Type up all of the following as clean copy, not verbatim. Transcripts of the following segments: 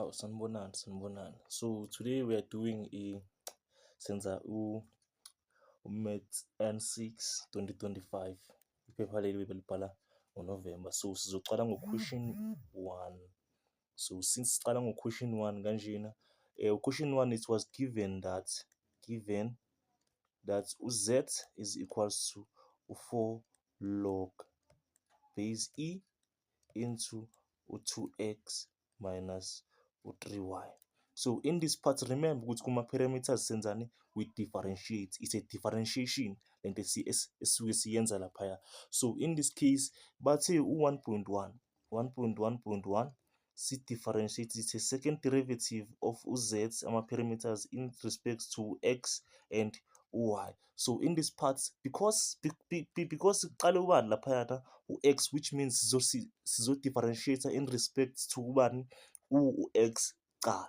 Hawu, sanibonani, sanibonani. So today we are doing a senza u-Maths N6 2025. Iphepha leli belibhala ngoNovember. So sizocala ngo-question 1. So since sicala ngo-question 1 kanjena, question 1, it was given that u-z is equals to u-4 log base e into u-2x minus u-3y. So in this part, remember ukuthi kuma-parameters senzani? We differentiate. It's a differentiation lento esisuke siyenza laphaya. So in this case bathe u-1.1 1.1.1 si-differentiate, it's a second derivative of u-z, ama-parameters, in respect to x and y. So in this part, because siqale ubani laphayana? U-x, which means sizo-differentiate in respect to ubani? U-x kuqala,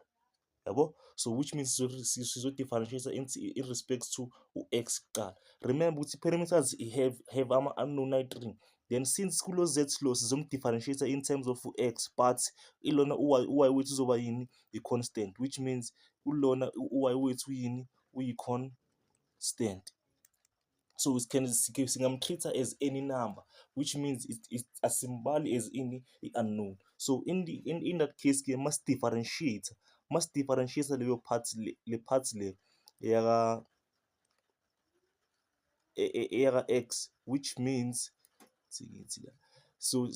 yabo. So which means sizo-differentiate in respect to u-x kuqala. Remember ukuthi parameters have ama-unknown ayi-3. Then since kulo z lo sizom-differentiate in terms of u-x, but ilona u-y wethu uzoba yini? I-constant, which means ulona u-y wethu uyini? Uyi-constant. So we can singam-treat-a as any number, which means it asimbali as ini? I-unknown. So in that case ke must differentiate leyo part, le part le eyaka x, which means ngithi la, so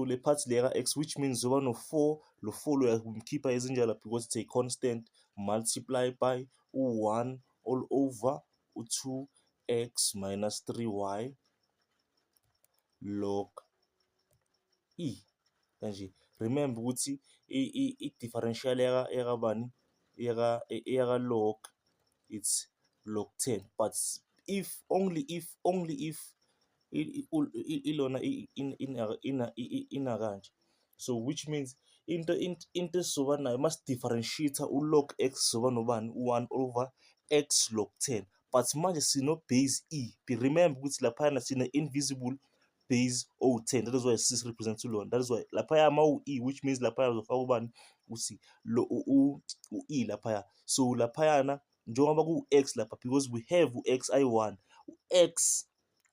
le part le yaka x, which means zoba no 4, lo 4 lo uyamkhipha ezinjalo because it's a constant, multiply by u-1 all over u-2x minus 3y log e kanje. Remember ukuthi i-differential yakabani? Eyaka log, it's log 10, but if only if only if ilona ina kanje. So which means into esizoba nayo masi-differentiate u-log x, sizoba nobani? U-1 over x log 10, but manje sino base e. Remember ukuthi laphayana sine invisible base o 10. That is why sis-represent ulona. That is why laphaya ma u-e, which means laphaya uzofaka ubani? Usi lo u-e laphaya. So laphayana njengoba ku-x lapha, because we have u-x ayi-1, u-x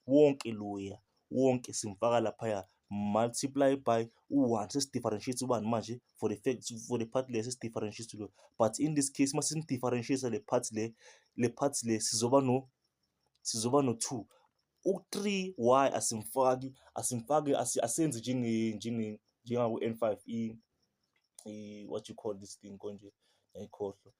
wonke loya wonke simfaka laphaya, multiply by u-1. Sesi-differentiate ubani manje? For the fact, for the part le sesi-differentiate lo, but in this case masi-differentiate le part le, le part le sizoba no 2, u-3 y asimfaki, asenzi njenge njengaku N5, i what you call this thing konje, ngiyayikhohlwa,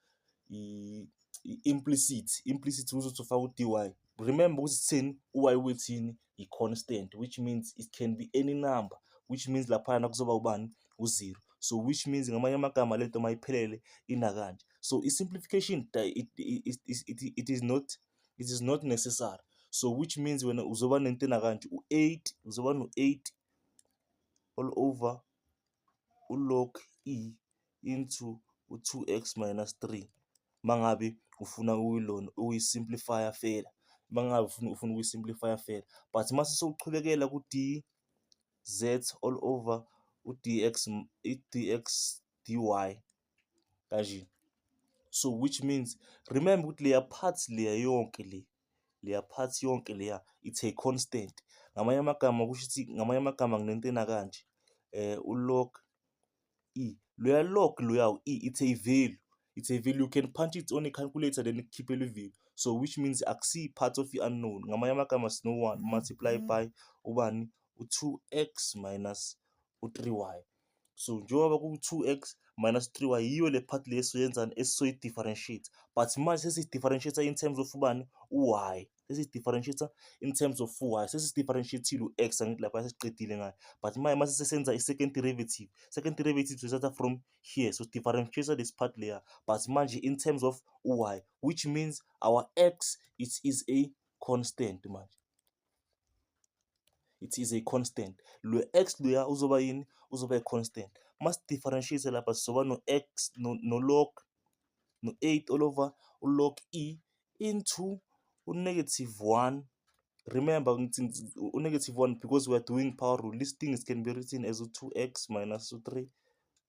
i-implicit uzothi ufaka u-dy. Remember ukuthi sitheni? U-y wethini? I-constant, which means it can be any number, which means laphayana kuzoba ubani? U-zero. So which means ngamanye amagama lento mayiphelele ina kanje. So i-simplification, it is not necessary. So which means wena uzoba nento ena kanje, u-8, uzoba no-8 all over u-log e into u-2x minus 3, mangabe ufuna ukuyilona ukuyi-simplify further, mangabe ufuna ukuyi-simplify further. But mase sewuchubekela ku-d z all over u-dx, i-dx dy kanje. So which means remember ukuthi leya part leya yonke le, leya part yonke leya, it's a constant. Ngamanye amagama kusho ukuthi, ngamanye amagama nginento ena kanje, u-log e loya, log loya e, it's a value, it's a value. You can punch it on a calculator, then ikukhiphele i-value. So which means akusiyi part of i-unknown. Ngamanye amagama sino-1 multiply by ubani? U-2x minus u-3y. So njengoba ku-2x minus 3y, yiyo le part le esizoyenzani? Esizoyi-differentiate, but manje sesi-differentiate in terms of ubani? U-y. Sesi-differentiate in terms of y. Sesi-differentiate-ile u-x, angithi lapha sesiqedile ngayo, but manje mase sesenza i-second derivative, second derivative sithatha from here. So differentiate this part leya, but manje in terms of y, which means our x, it is a constant. Manje it is a constant. Lo x loya uzoba yini? Uzoba i-constant. Masi-differentiate lapha sizoba no-x no log no-8 all over u-log e into u-negative 1. Remember u-negative 1 because we are doing power rule. These things can be written as u-2x minus u-3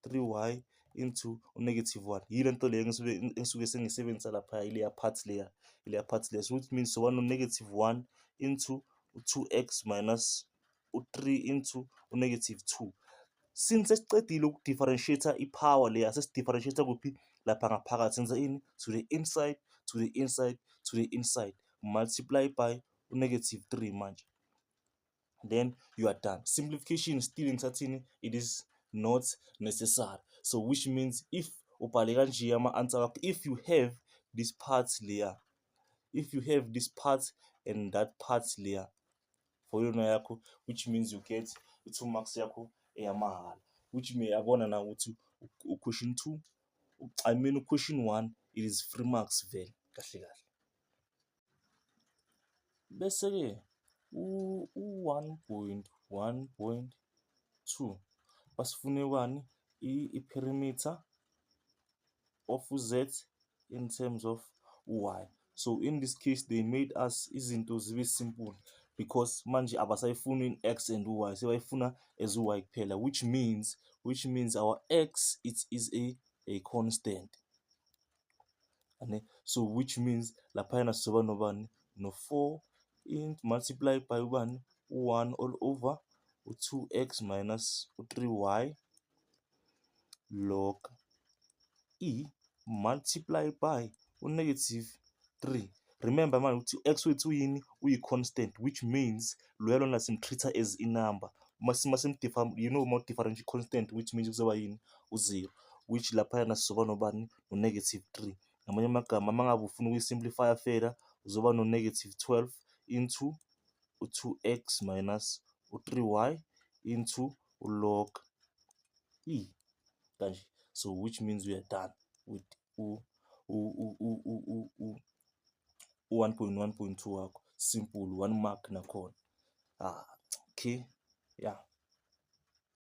3y into u-negative 1. Yile nto leyo engisuke sengisebenzisa lapha, ileya part leya, ileya part leya. So which means soba no-negative 1 into u-2x minus u-3 into u-negative 2. Since sesicedile uku-differentiate i-power leya, sesi-differentiate kuphi? Lapha ngaphakathi. Senza ini? To the inside, to the inside, to the inside, multiply by u-negative 3 manje, then you are done. Simplification still ngisathini, it is not necessary. So which means if ubhale kanje ama-answer wakho, if you have this part leya, if you have this part and that part leya for yona yakho, which means you get i-2 marks yakho eyamahhala, which may yabona na ukuthi u-question 2, I mean question 1, it is free marks vele kahle kahle. Bese-ke u-1.1.2 basifune kwani? I-perimeter of z in terms of y. So in this case they made us izinto zibe simple because manje abasayifuni in x and y, sebayifuna as y kuphela, which means our x, it is a constant, ane. So which means laphayana sizoba nobani? No-4 in multiply by ubani? U-1 all over u-2x minus u-3y log e multiply by u-negative 3. Remember manje ukuthi x wethu uyini? Uyi-constant, which means loya lona sim-treat-a as i-number. Masim you know uma differentiate constant, which means kuzoba yini? U-zero, which laphayana sizoba nobani? No-negative 3. Ngamanye amagama, uma ngabe ufuna ukuyi-simplify further, uzoba no-negative 12 into u-2x minus u-3y into u-log e kanje. So which means we are done with u-1.1.2 wakho. Simple, 1 mark nakhona. Ah, okay, yeah.